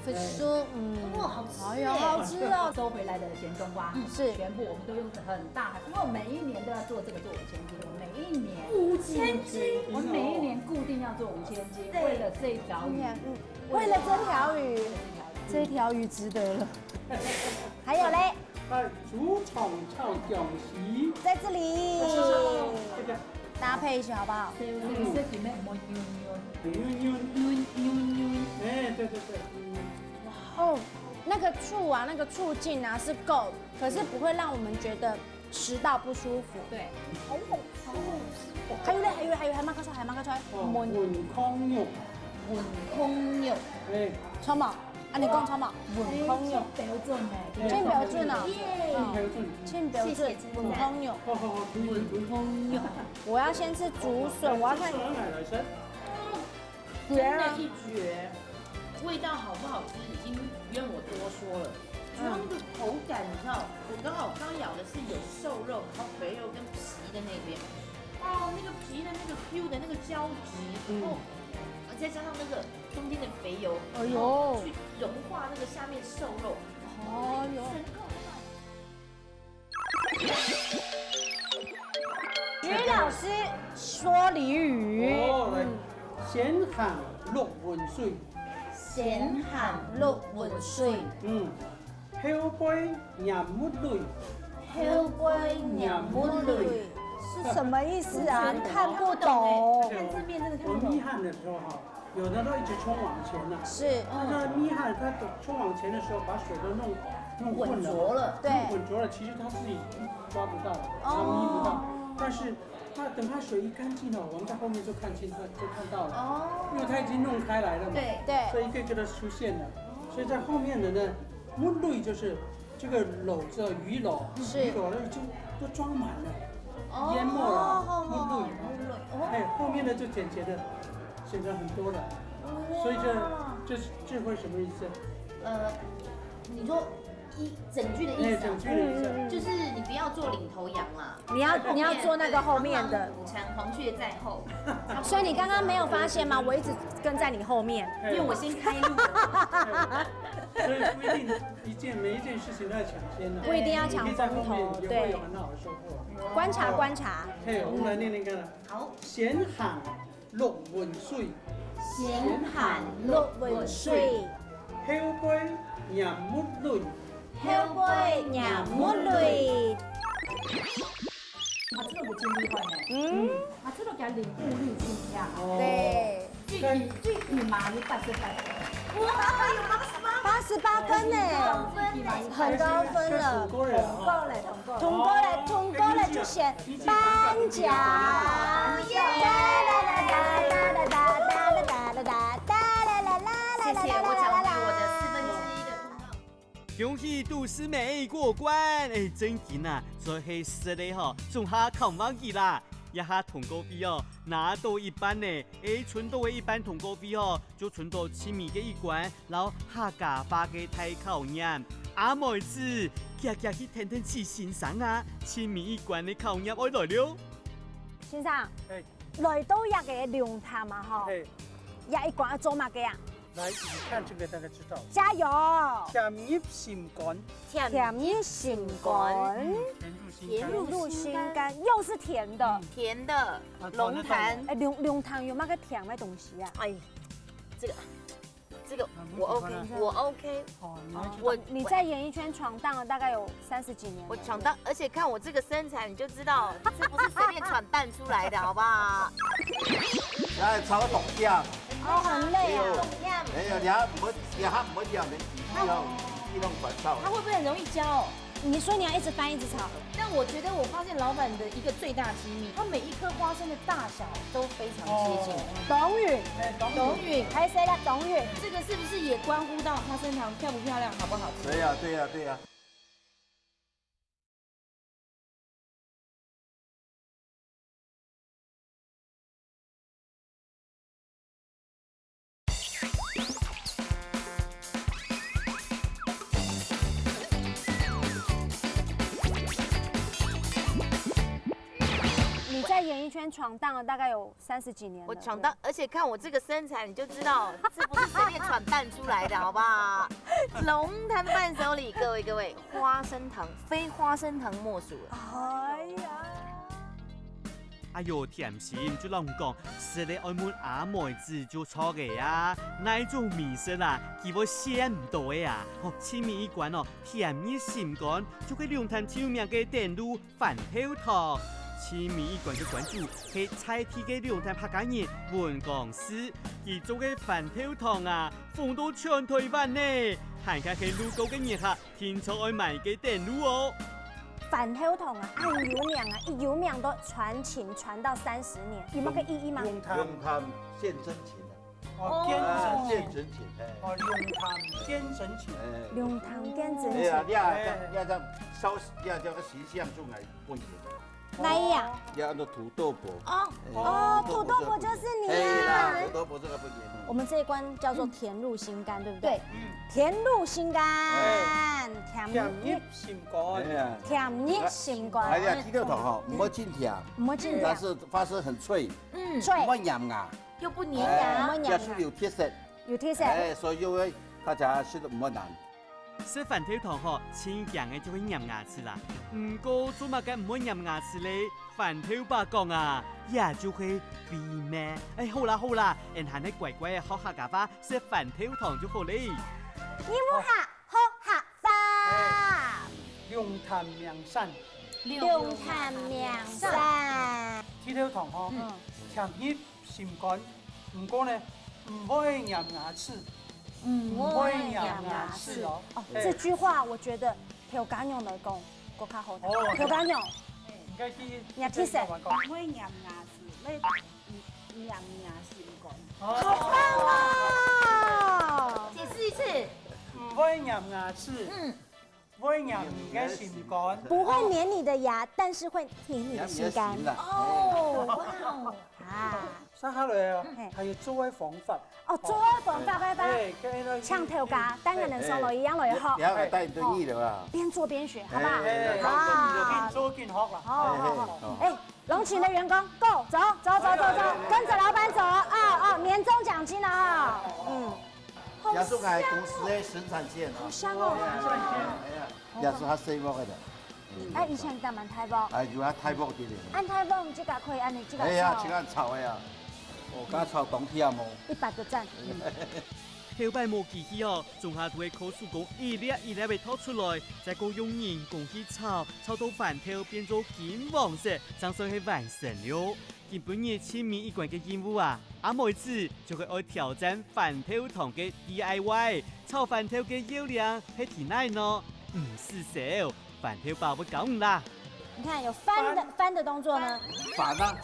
福壽魚。哇，好吃欸。哎喲，好吃哦。收回來的鹹冬瓜，嗯，是。全部我們都用很大，因為我每一年都要做這個做五千斤，我每一年五千斤？我每一年固定要做五千斤，哇塞。為了這一條魚。嗯，為了這條魚。這條魚值得了。還有嘞？ 欸，豬腸炒薑絲。在這裡。這個。搭配一下好不好？嗯。欸，對，對，對。嗯。哦，那個醋啊，那個醋勁啊是夠，可是不會讓我們覺得食到不舒服。對。好好吃哦。還有嘞，還有嘞，還有，還吂講出來，還吂講出來。哦，文康肉。文康肉。欸。著無？ 恁呢講著無？文康肉。欸，真標準欸，真標準哦。耶。真標準。真標準，謝謝稱讚。文康肉。好，好，好，可以，可以，可以。文康肉。我要先吃竹筍，我要看。竹筍來，來，先。絕啊。真的是絕。味道好不好吃，已經不用我多說了。主要那個口感，你知道，我剛好剛咬的是有瘦肉，然後肥肉跟皮的那邊。哦，那個皮的那個Q的那個膠質，嗯。哦，再加上那個中間的肥油，哎喲。然後去融化那個下面瘦肉，哎喲。整個飯。徐老師說俚語。哦，來，嗯。先鹹六碗水。先鹹六碗水。嗯。 後背黏目淚。後背黏目淚。是什麼意思啊？看不懂。看字面真的看不懂。我們糜飯的時候哈，有的都一直衝往前了。是。那個糜飯它衝往前的時候，把水都弄，弄混了嘛。混濁了。對。弄混濁了，其實它自己抓不到，哦。它糜不到。但是 那等它水一乾淨了，我們在後面就看清，就看到了。哦。因為它已經弄開來了嘛。對。對。所以一個一個都出現了。所以在後面的呢，目淚就是這個簍子魚簍，是。魚簍呢就都裝滿了，哦，淹沒了，目淚。目淚，哦。哎，後面的就簡潔的，顯得很多了。哇。所以這，這，這會什麼意思？呃，你說一整句的意思啊？哎，整句的意思。嗯，嗯，嗯。就是你不要做領頭羊啦。 你要，你要做那個後面的。螳螂捕蟬，黃雀在後。所以你剛剛沒有發現嗎？我一直跟在你後面。因為我先開路了。所以不一定一件，每一件事情都要搶先的。不一定要搶風頭，你可以在後面，也會有很好的收穫。對。觀察，觀察。嘿，我們來念念看啊。好。先鹹六碗水。先鹹六碗水。後背黏目淚。 後背黏目淚。啊，這個真厲害呢。嗯。啊，這個佢領悟力真強哦。對。最起，最起碼有八十八分。哇，有八十八。八十八分呢，很高分呢。很高分了。通過了，通過了。通過了，通過了，就選頒獎。耶！謝謝，我掌握我的四分之一的通告。 恭喜杜思美過關！欸，正經啊，就係食个吼，總下崁毋起啦。這下通告費哦，拿到一半呢，欸，賰到个一半通告費哦，就賰到盡尾个一關，摎客家話个大考驗。阿妹子，遽遽去跈等徐先生啊，盡尾一關个考驗愛來了。先生，嘿。來到這个龍潭啊吼，嘿。這一關愛做麼个啊？来，你看这个大概知道。加油！甜入心肝。甜入心肝。甜入心肝。甜入心肝，又是甜的。甜的，啊，龙潭。哎，龙，龙潭有那个甜的东西啊？哎，这个，这个我 OK，我 OK。哦，你会觉得，我，你在演艺圈闯荡了大概有三十几年了。我闯荡，而且看我这个身材，你就知道这不是随便闯荡出来的，好不好？来，炒个冻酱。哦，很累啊。没有，你要不，你还不讲，你要，你弄烦躁。它会不会很容易焦？你说你要一直翻一直炒。但我觉得我发现老板的一个最大机密，他每一颗花生的大小都非常接近。哦。董宇，哎，董宇。董宇，开始了，董宇。这个是不是也关乎到花生糖漂不漂亮、好不好吃？对呀，对呀，对呀。你在演艺圈闯荡了大概有三十几年了。我闯荡，而且看我这个身材，你就知道这不是随便闯荡出来的，好不好？龙潭伴手礼，各位各位，花生糖，非花生糖莫属了。哎呀！哎哟，甜心就摎你講，食了愛問阿妹子就著个啊，哪種美食啊，佢會選毋到个啊。吼，親民一關哦，甜入心肝，就係龍潭最有名个等路 番豆糖。親民一關个關主係在地个龍潭客家人文光世，佢做个番豆糖啊，紅到全台灣呢！還較係路過个人客，定著愛買个等路哦。番豆糖啊，恁有名啊，一有名都傳情傳到三十年，有麼个意義嗎？龍潭。龍潭見真情啊。 哦，見真情。啊，見真情，嘿。哦，龍潭見真情。哎。龍潭見真情。哎呀，你啊，哎。你啊，這樣稍，你啊，這个形象出來不行。哪一樣？你啊，那土豆婆。哦，哎，哦，土豆婆就是你啊。哎，土豆婆这个不行。我们这一关叫做甜入心肝，对不对？对。嗯。甜入心肝，哎。甜入心肝。哎呀。甜入心肝。哎呀，这个糖哈，毋好真甜，毋好真甜。但是花生很脆，嗯。脆。毋好黏牙。 又不黏牙。哎，也是有特色。有特色。哎，所以又會大家食得毋會難。食番豆糖吼，盡驚个就會黏牙齒啦。毋過做麼个毋會黏牙齒咧？番豆爸講啊，這就係秘密。哎，好啦好啦，𠊎還係乖乖个學客家話，食番豆糖就好咧。你毋好 好客話。龍潭名產。龍潭名產。甜豆糖吼，嗯。甜入心肝，毋過呢，毋會黏牙齒。毋會黏牙齒哦。哦，哎。這句話我覺得頭家娘來講，更加好聽。哦。頭家娘。應該去，你要提示。講。毋會黏牙齒，那 黏牙心肝。哦。好棒哦！解釋一次。毋會黏牙齒，嗯。會黏你个心肝。不會黏你的牙，但是會黏你的心肝。黏你的心啦。哦，哇哦。啊。接下來啊，嘿。還有做个方法。哦，做个方法，拜拜。哎，跟那个搶頭家，當然能收了一樣了以後。你，你要帶你的意的吧？邊做邊學，好不好？哎，哎，哎，好。緊做緊學啦。好，好，好。哎， 龍琴的員工，Go，走，走，走，走，走，跟著老闆走，啊，啊，年終獎金啊，嗯，好香哦。也是𠊎公司个生產線啊。好香哦。哎呀，也是較細粒个。哎，以前佢蠻大包。哎，有啊，大包啲个。恁大包，你自家可以恁樣自家炒。哎呀，自家炒个呀。哦，自家炒當甜哦。一百个讚。嗯。 頭擺無機器哦，總下都係靠手工一粒一粒个擇出來，再過用人工去炒，炒到番豆變做金黃色，正算係完成了。今晡日盡尾一關个任務啊，阿妹子就係愛挑戰番豆糖个D I Y，炒番豆个要領係在哪呢？毋使愁， 番豆爸會教你啦。你看有翻的，翻的動作呢。翻啊，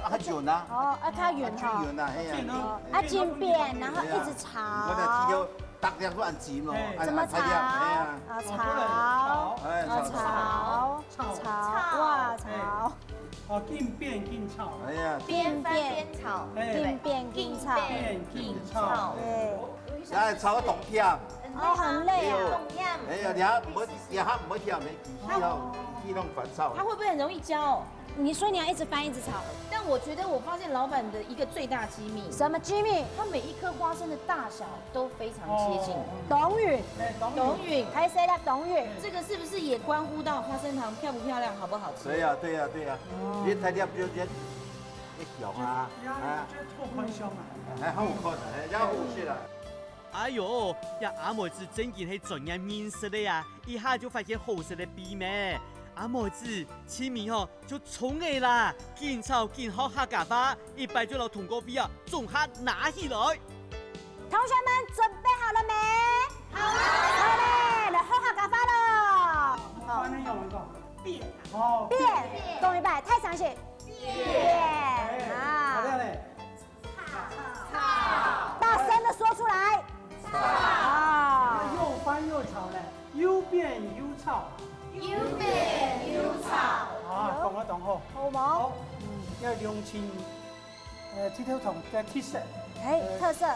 啊，較遠啊。哦，啊，較遠哈。較遠啊，哎呀。哦，啊，緊煸，然後一直炒。哎呀。我的豬肉大量都按緊咯，哎。按，怎麼炒？按大量，哎呀。啊，炒，哎，啊，炒，炒，炒，炒，炒。哇，炒。哎。哦，緊煸緊炒。哎呀。邊翻邊炒。哎。緊煸緊炒。緊煸緊炒。哎。來，炒个當香。 哦，很累啊。哎呀，你還毋會，你還毋會跳，你去弄，去弄煩躁。它會不會很容易焦？你說你要一直翻一直炒。但我我觉得我发现老板的一个最大机密，什么机密？他每一颗花生的大小都非常接近。哦。等于，哎，等于。等于。还有谁来等于？这个是不是也关乎到花生糖漂不漂亮、好不好吃？对呀，对呀，对呀。哦。你大粒就一，一小啊，啊。这透宽香啊。还好看，还好吃啦。哎哟，這阿妹子真經係專業人士了啊！ 一下就發現好食个秘密。阿妹子，盡尾吼就衝个啦，緊炒緊學客家話，一擺就摎通告費啊，總下拿起來。同學們準備好了沒？好了。好嘞，來學客家話囉。好。翻譯用一个。變。哦，變。變。講一擺，大聲些。變。哎，啊。好了嘞。 大聲的說出來。炒。啊。又翻又炒呢，又變又炒。又變又炒。啊，講得當好。好無？好，嗯，要用盡，呃，剃頭糖个特色。嘿，呃，特色。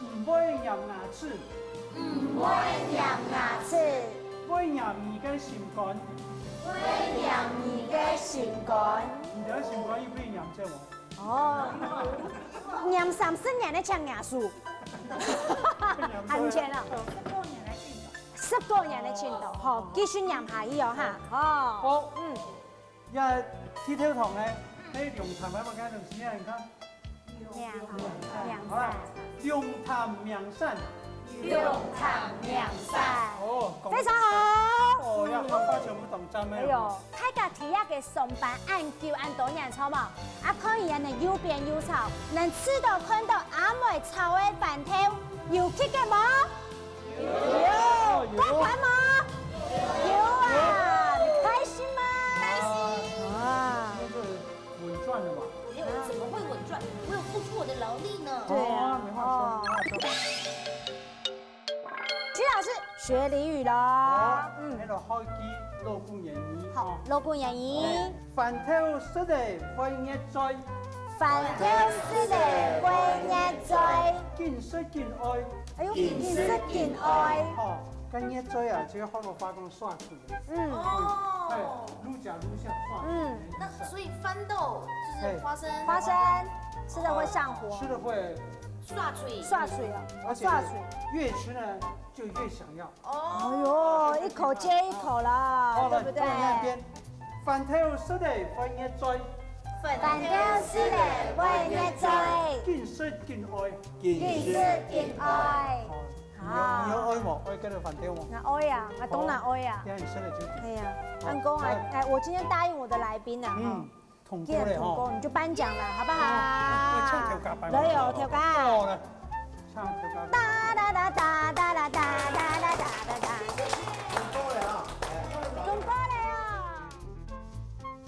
毋會黏牙齒。毋會黏牙齒。會黏你个心肝。會黏你个心肝。你个心肝又被黏著無？ 哦，黏三十年个青牙齒。安全啊。十過年个程度，吼，繼續黏下去哦，哈，哦。好。嗯。這剃頭糖呢，該龍潭个麼个東西啊？你看。涼，涼，好啦，涼，龍潭名產。 龍潭名產。哦，講得非常好。哦，這客話全部當讚个。哎喲，大家佇這个上班恁久恁多年著無？啊，看佢恁樣又變又炒，能試著看著阿妹炒个番豆有吸引無？有。有。過關無？有啊，你開心嗎？開心。啊。今天這個 穩轉了嘛。我有，怎麼會穩轉？我有付出我的勞力呢。對啊。哦，沒話說，哦。沒話說。徐老師學俚語囉。哦，嗯。那個好奇，老古言語。好，哦。老古言語。哦，番豆食了會熱嘴。番豆食了會熱嘴。緊食緊愛。哎喲，緊食緊愛。哦，該熱嘴啊，這個學老話講煞嘴。 嗯。哦。哎，愈食愈像，算了。嗯。那所以番豆就是花生。哎。花生吃了會上火。吃了會。煞嘴。煞嘴啊，而且煞嘴。越吃呢，就越想要。哦。哎喲，一口接一口啦，好，來，對不對？到你那邊。番豆食了會熱嘴。番豆食了會熱嘴。緊食緊愛。緊食緊愛。哦。 你有，啊。你有愛無？愛這個番豆無？𠊎愛啊，𠊎當然愛啊。哦，今天你食了就對。哎呀，哦，阿公啊，哎。哎，我今天答應我的來賓啊，嗯，哈。通過了吼。既然通過，你就頒獎了，好不好？哦，來，來，唱頭家版本。來喲，頭家。哦，來，唱頭家版本。噠噠噠噠噠噠噠噠噠噠噠噠噠。通過了啊，哎。通過了啊。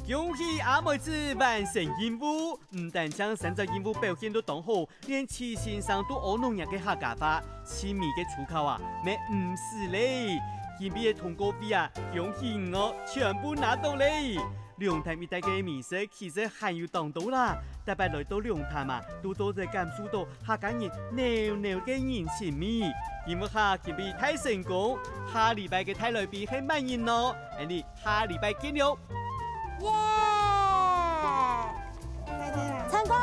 恭喜阿妹子完成任務，毋單淨成績任務表現到當好， 連徐先生都阿努若个客家話，盡尾个初考啊，乜毋使咧。今晡日个通告費啊，恭喜你哦，全部拿到咧。龍潭一帶个美食其實還有當多啦，逐擺來到龍潭啊，都做得感受到客家人濃濃个人情味。今晡日今晡日大成功，下禮拜个大來賓係麼人呢？恁呢，下禮拜見了。耶！成功！